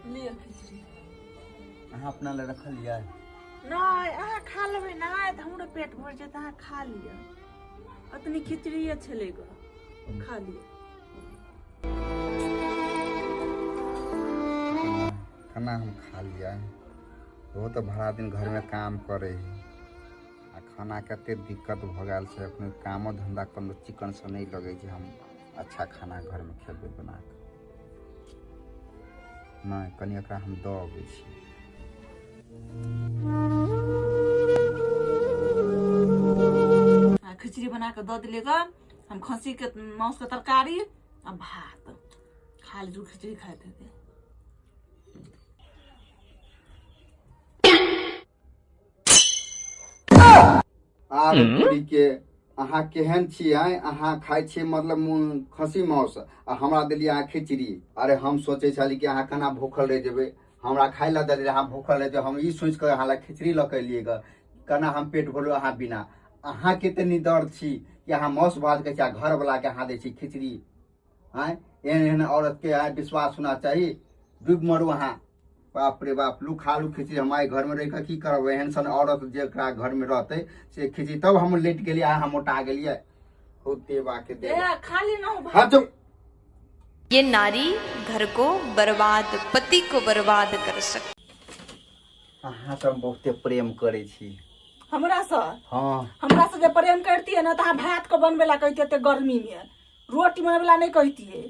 लिअ खिचड़ी। अहाँ अपना लए रखलियै? नहि, अहाँ खा लेबै ने तऽ हमरो पेट भरि जेतै। अहाँ खा लिअ, अतनी खिचड़िए छलै गऽ, खा लिअ। केना हम खा लियै? ओहो तऽ भरा दिन घरमे काम करै है आ खाना कते दिक्कत भऽ गेल छै। अपने कामो धंधा कोनो चिकनसँ नहि लगै छै। हम अच्छा खाना घरमे खेबै बना कऽ। नहि, कनि एकरा हम दऽ अबै छी। आ खिचड़ी बना कऽ दऽ देलियै गऽ हम, खस्सीके मांसके तरकारी आ भात खा लै, खिचड़ी खाइत हेतै। आर के अहाँ केहन छियै? अहाँ खाइ छियै मतलब खस्सी मांस आ हमरा देलियै अहाँ खिचड़ी। अरे, हम सोचै छली कि अहाँ केना भूखल रहि जेबै, हमरा खाइ लए देलियै, अहाँ भूखल रहि जेबै। हम ई सोचि कऽ अहाँ लए खिचड़ी लऽ कऽ एलियै गऽ। केना हम पेट भरू अहाँ बिना? अहाँ कते निदर छी कि अहाँ मांस भात खाइ छी आ घरवलाके अहाँ दै छी खिचड़ी। आँय, एहन एहन औरतके आँय विश्वास होना चाही? डूबि मरू अहाँ। बाप रे बाप, लू खा लू खिचड़ी। हम आइ घरमे रहि कऽ की करब? एहन सन औरत जेकरा घरमे रहतै से खिचड़ी। तब हम लेट गेलियै, हम मोटा गेलियै। हो देवा के देवा। ए, खाली न हो। हाँ, चुप। ये नारी घर को बर्बाद, पति को बर्बाद कर सकती। अहाँ से हम बहुते प्रेम करै छी। हमरा से? हाँ। हमरा से जे प्रेम करतियै ने तऽ अहाँ भात के बनबै ला कहितियै एते गर्मी मे, रोटी बनबै ला नहि कहितियै।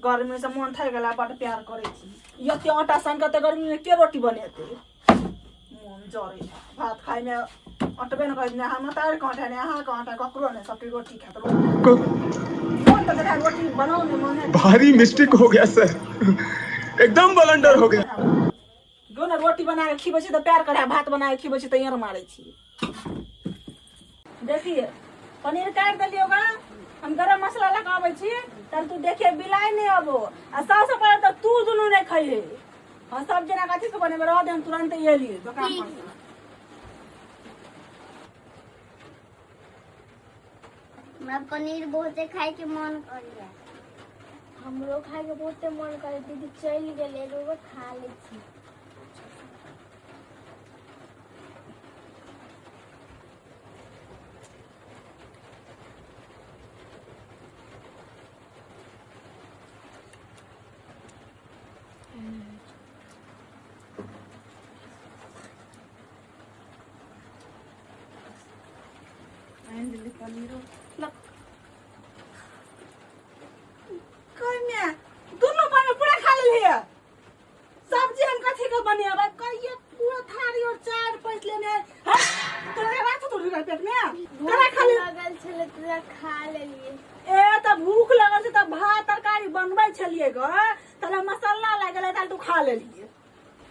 गर्मी से मोन थाकि गेला। बड प्यार करै छी। एते आटा सान के एते गर्मी मे के रोटी बनेतै? मोन जरै है। भात खाय मे अटबे ने करै, ने हम तार के आटा, ने अहाँ के आटा, ककरो ने। सबके रोटी खात मोन तऽ देखा रोटी बनाउ ने मन है। भारी मिस्टेक हो गया सर, एकदम बलंडर हो गया। गो ने रोटी बना के खिबै छी तऽ प्यार करे, भात बना के खिबै छी तऽ एड़ मारै छी। देखिए, पनीर काटि देलियै ओकरा, हम गरम मसाला लऽ कऽ अबै छी। तहन तू देखिए, बिलाइ नहि अबो आ सबसँ पहिले तऽ तू दुनू नहि खइहे। हाँ, सब जना कथी के बनेबै? रह दे, हम तुरंत एली दोकान पर से। हमरा पनीर बहुते खायके मन करैया। हमरो खायके बहुते मन करे। दीदी चलि गेलै, रोबो खा लै छी। आनि देली पनीरो। कहिमे दुनू बने पूरा खा लेलियै सब्जी, हम कथी के बनेबै? कहिए, पूरा थारी और चार पैस लेने हैं। तोरा राख तो पेट में तोरा खा ले। लगल छलै तोरा खा लेलियै। ए, तऽ भूख लगल छै तऽ भात तरकारी बनबै छलियै ग, तले मसाला लागि गेलै, तले तू खा लेलियै।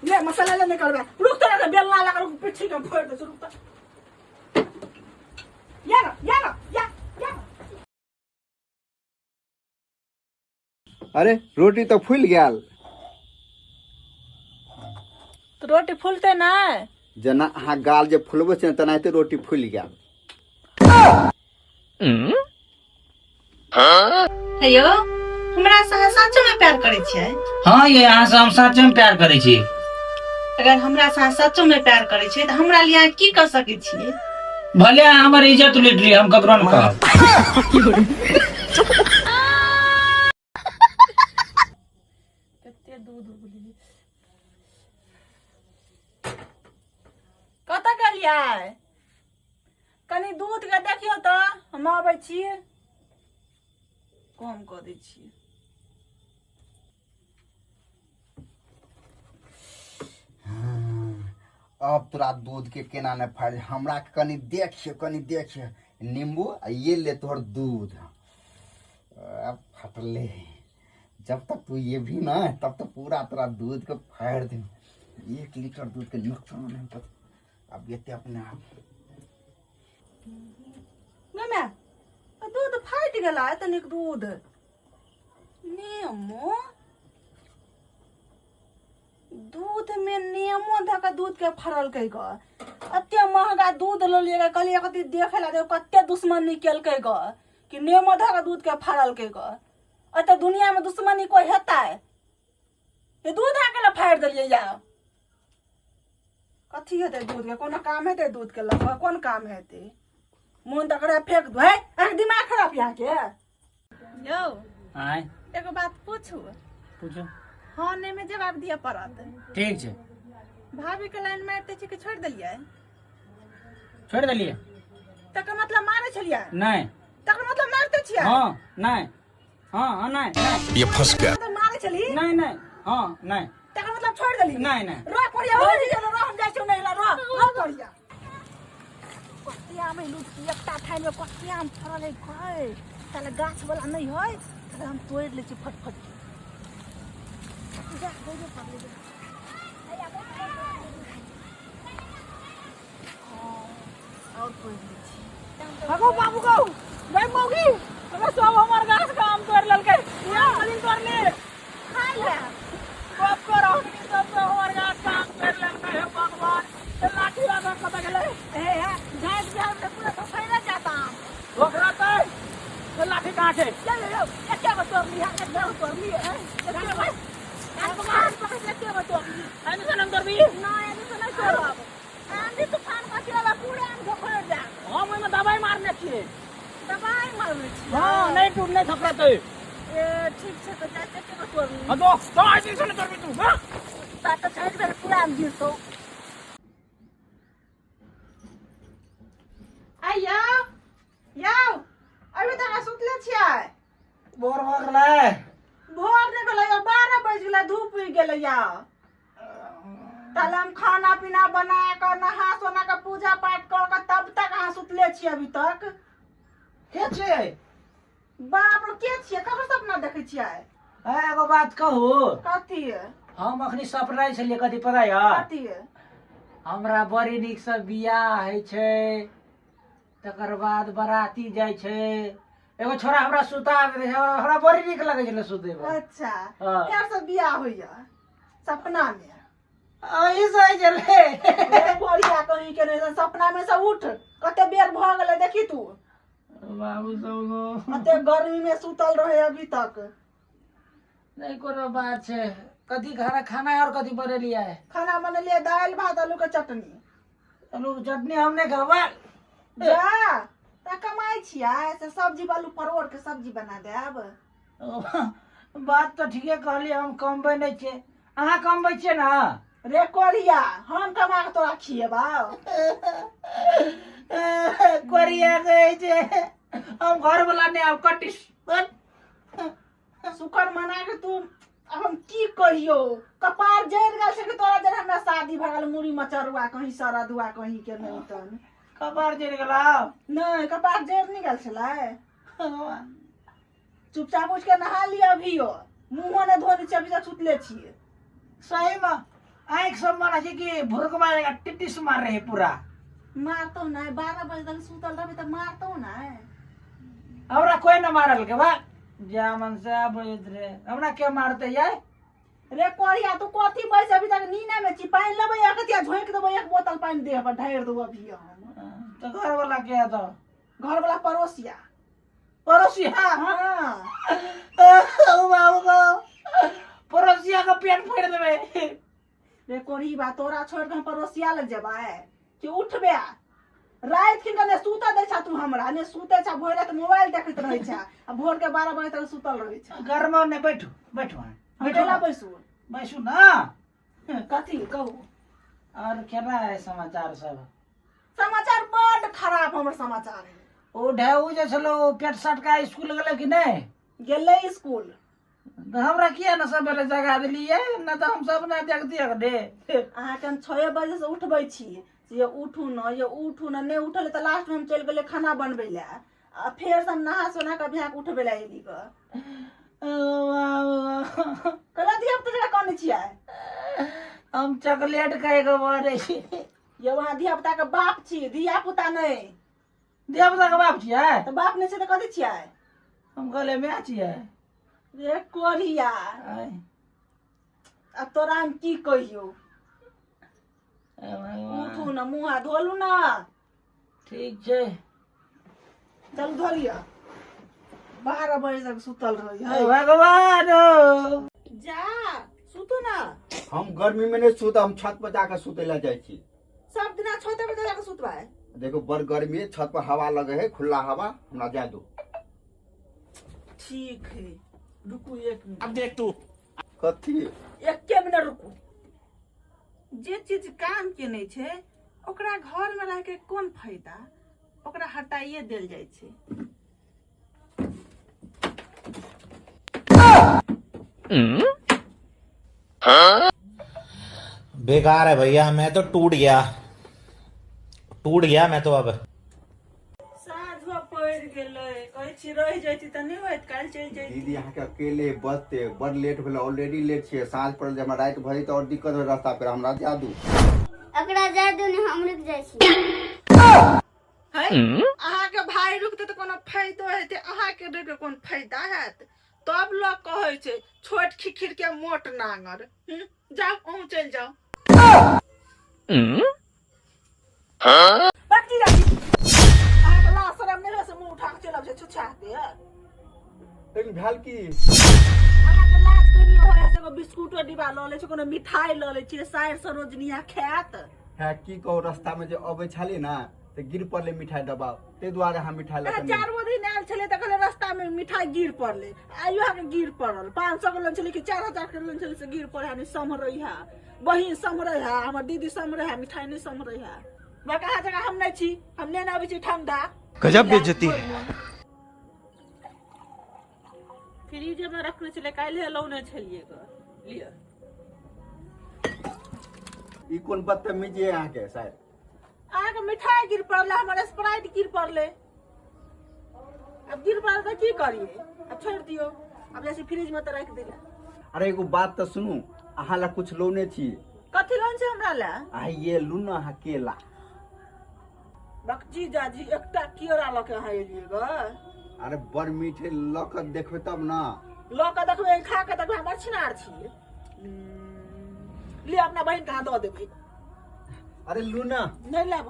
ले मसाला ले, निकलबै। रुक, तोरा के बेलना लागल पिट्ठी के फोड़ि दै छी। रुक तऽ, या ना, या ना, या या। अरे, रोटी तऽ फूलि गेल। तऽ रोटी फूलतै नहि? जेना अहाँ गाल जे फुलबै छै ने, तेनाहिते रोटी फूलि गेल। हेयो, हमरा से अहाँ सचो में प्यार करै छियै? हाँ ये, अहाँ से हम सच में प्यार करै छी। अगर हमरा से अहाँ सचो में प्यार करै छियै तऽ हमरा लिए अहाँ की कऽ सकै छियै? भले अहाँ हमर इज्जत लूटि ली, हम ककरो न कहब। कते दूध उबली? कतऽ गेलियै? कनि दूध के देखियौ तऽ, हम अबै छी। कम कऽ दै छियै। अब तोरा दूध के केना ने फाड़ि हमरा के। कनि देखिए, कनि देखिए नींबू आ ये ले तोहर दूध। अब फटले, जब तक तू ये भी ना तब तक पूरा तोरा दूध के फाड़ दे। 1 लीटर दूध के नुकसान है तो अब ये अपने आप। गै माय, दूध फाटि गेला। एतनिक दूध, नेमो दूध में नेमो धऽ कऽ दूध के फड़लकै ग। एते महंगा दूध लेलियै ग, कहलियै कथी देखे ला देखो कते दुश्मनी केलकै ग कि नेमो धऽ कऽ दूध के फड़लकै ग। एते दुनिया में दुश्मनी कोई हेतै? ये दूध देलियै या कथी हेतै दूध के कोनो काम हेतै दूध के लऽ कऽ कोन काम हेतै मोन तऽ करे फेंक दू है अहाँके दिमाग खराब यऽ अहाँके यौ आय एगो बात पूछू पूछू हँ नहि मे जवाब दिअ पड़त ठीक छै भाभी के लाइन मारिते छी कि छोड़ि देलियै छोड़ि देलियै तकर मतलब मारै छलियै नहि तकर मतलब मारिते छियै हँ नहि हँ हँ नहि नहि ये फंस गया मतलब मारै छली नहि नहि हँ नहि तकर मतलब छोड़ि देली नहि नहि रह कोरिया हो गेल रह हम जाइ छियौ नहिरा रह रह कोरिया कते आम है लूट एकटा ठाइन में कते आम फड़ल है गए ताले गाछ वाला नहीं है ताले हम तोड़ लै छी फटफट जा दौड़े पड़लै और तोड़ लै छी भगो बाबू गो गई मौगी हमरा सब हमर गाछ के आम तोड़ लेलकै पूरा दिन तोड़ले खाइ ले बाप कर हमनी सब तो हमर गाछ के आम तोड़ लेलकै हे भगवान ए लाठी लगा कतऽ गेलै हे हे जाइत बिहार में पूरा सफैला जाता आम ओकरा तै तो लाठी कहाँ छै यो यो यो एके गो तोड़ लिहा एक गो तोड़ लिए एके गो मार पकड़ एके गो तोड़ ली एने से नंबर भी ना एने से नहीं तोड़ब आंधी तूफान कथी वाला पूरा आम झोखड़ जा हम ओहिमे दवाई मारने छियै दवाई मारने छियै हँ नहि टूट नहि थपड़तै ए ठीक छै तऽ जाइ एके गो तोड़ ली हँ तो तो आइ दिन से नहि तोड़बी तू हँ ता तऽ छठि बेर पूरा आम गिरतौ आइ यौ यौ अभी तक अहाँ सुतले छियै भोर भऽ गेलै भोर नहि भेलै यौ 12 बजि गेलै धूप उगि गेलै यौ तहन हम खाना पीना बना कऽ नहा सोना कऽ पूजा पाठ कऽ कऽ तब तक अहाँ सुतले छियै अभी तक के छै बाप रे के छियै ककर सपना देखै छियै ए, एगो बात कहू कथी हम अखनी सपनाइ छलियै कथी पता यऽ कथी हमरा बड़ी नीकसँ बियाह होइ छै तकर बाद बराती जाइ छै एगो छोरा हमरा सुता दै छै हमरा बड़ी नीक लगै छलै सुतैमे अच्छा हाँ। फेर से बियाह होइया सपना में अही से होइ छलै बढ़िया कहीं के नहीं सपना में से उठ कते बेर भऽ गेलै देखी तू बाबू सब कते गर्मी में सुतल रहे अभी तक नहि कोनो बात छै कथी खाना खाना और कथी बनेलियै खाना बनेलियै दालि भात आलू के चटनी आलू के चटनी हम नहि खेबै जा तऽ कमाइ छियै से सब्जी आलू परोड़ के सब्जी बना देब बात तऽ ठीके कहलियै हम कमबै नहि छियै अहाँ कमबै छियै ने रे कोरिया हम कमा के तोरा खिएबौ कोरिया कहै छै हम घरवला नहि आब कटिस शुक्र मना के तू अब हम की कहियो कपार जरि गेल छै कि तोरा जर हमरा शादी भऽ गेल मुड़ी मचरुआ कहीं सरदुआ कहीं के नहीं तन कपार जरि गेलौ नहीं कपार जरि नहीं गेल छलै चुपचाप उठि के नहा लिअ अभियो मुँहो नहि धोने छियै अभी तक सुतले छियै सही में आँखि सब मारै छै कि भुरक मारेगा टिटिस मार रहे पूरा मारतौ नहि 12 बजे तक सुतल रहबै तऽ मारतौ नहि हमरा कोई न मारल के बा जा मन से बजैत रहे हमरा के मारते यार रे कोरिया तू कथी बैस अभी तक नीने में छी पानि लेबै एक झोंकि देबै एक बोतल पानि देह पर ढारि देबै अभी हम तो घर वाला के है तो घर वाला पड़ोसिया पड़ोसिया हाँ ओ बाबू को पड़ोसिया का पेट फोड़ देबै रे कोरी बा तोरा छोड़ के हम पड़ोसिया लग जेबै कि उठबे राति के ने सुतऽ दै छा तू हमरा ने सुतै छा भरि राति मोबाइल देखैत रहै छा आ भोर के 12 बजे तक सुतल रहै छा घर में नहीं बैठू बैठू अहाँ हम बैठू केना ना। बैसू बैसू ना कथी कहू और केना है समाचार सब समाचार बड खराब हमर समाचार है ओ ढेउ जे छलो ओ पेट सटका स्कूल गेलै कि नहि गेलै स्कूल तऽ हमरा किया ने सबेरे जगा देलियै नहि तऽ हम सब ने देखतियै रे अहाँके हम 6 बजे से उठबै छी से ये उठू न ये उठू न नहि उठल तऽ लास्ट में हम चलि गेलियै खाना बनबै लए आ फेर से हम नहा सोना कऽ अभी अहाँके उठबै लए एली गऽ कहलहुँ धिया पुता जकाँ कनै छियै हम चॉकलेट खाइके मरै छी यौ अहाँ धिया पुता के बाप छी धिया पुता नहि धिया पुता के बाप छियै तऽ बाप नहि छै तऽ कथी छियै हम कहले माय छियै रे कोरिया आय, आ तोरा हम की कहियौ ए भगवान। उठू ने मुँह हाथ धोलू ने ठीक छै चलू धो लिअ 12 बजे तक सुतल रही हे भगवान हो। जा सुतू ना हम गर्मी में नहीं सुत, हम छत पर जाकर सुते ला जाइ छी। सब दिना छत पर जाके सुतबै? देखो बड़ गर्मी है, छत पर हवा लगे है, खुला हवा, हमरा जाय दो। ठीक है रुकू एक मिनट। अब देख तू कथी? एके मिनट रुकू। जे चीज काम के नहीं छै ओकरा घर में रह के कोन फायदा, ओकरा हटाइए देल जाइ छै। बेकार है भैया, मैं तो टूट गया, टूट गया मैं तो। अब साँझो पड़ि गेलै, कहै छी रहि जैती तऽ नहि होइत, काल्हि चलि जैती। दीदी अहाँके अकेले बचते बड़ लेट भेलै, ऑलरेडी लेट छियै, साँझ पड़ल जे हमरा राति भरि तऽ आओर दिक्कत होइ रास्ता पर, हमरा जा दू। ओकरा जाय दू ने, हम रुकि जाइ छी। है अहाँके भाय रुकतै तऽ कोनो फायदो हेतै, अहाँके रुकि के कोन फायदा हैत? तब लोग कहै छै छोट खिखिर के मोट नांगर। जाउ अहूँ चलि जाउ। बच्ची जाची अहाँके लाज शरम नहि होइ से मुँह उठा के चलि आबै छै छुछा के? लेकिन भेल की? अहाँके लाज कनियो होइ है से एगो बिस्कुटो डिब्बा लऽ लै छै, कोनो मिठाई लऽ लै छियै, साइर सरोजनिया खायत। है की कहू, रास्ता में जे अबै छली ना तऽ गिर पड़लै मिठाई डब्बा, ताहि दुआरे हम मिठाई लऽ अहाँ के नहि। 4 गो दिन आयल छलै तऽ कहलै रास्ता में मिठाई गिर पड़लै, आइयो अहाँके गिर पड़ल। 500 के लोन छलै कि 4000 के लोन छलै से गिर पड़ै है, नहि सम्हरै है बहिन, सम्हरै है हमर दीदी, सम्हरै है मिठाई नहि सम्हरै है। बक अहाँ जगह हम नहि छी, हम नहि आबै छी ठंडा। गजब बेइज्जती है। फ्रिज में रखने छलै, काल्हि लौने छलियै ग, लिअ। ई कोन बदतमीजी है अहाँके शायद? अहाँके मिठाई गिर पड़लै, हमर स्प्राइट गिर पड़लै। अब गिर पड़ल तऽ की करियै? अब छोड़ि दियौ, अब जैसे फ्रिज में तऽ राखि दिला। अरे एगो बात तऽ सुनू, अहाँ ला कुछ लौने छी। कथी लोन छै हमरा ला? आ ये लू ना अहाँ केला। बकजी जाजी एकटा केरा लऽ के अहाँ एलियै ग? अरे बड़ मीठ है, लऽ के देखबै तब ना। लऽ के देखबै, खा के देखबै, हमर छिनार छियै। लिअ अपना बहिन के अहाँ दऽ देबै। अरे लू ना। नहि लेब।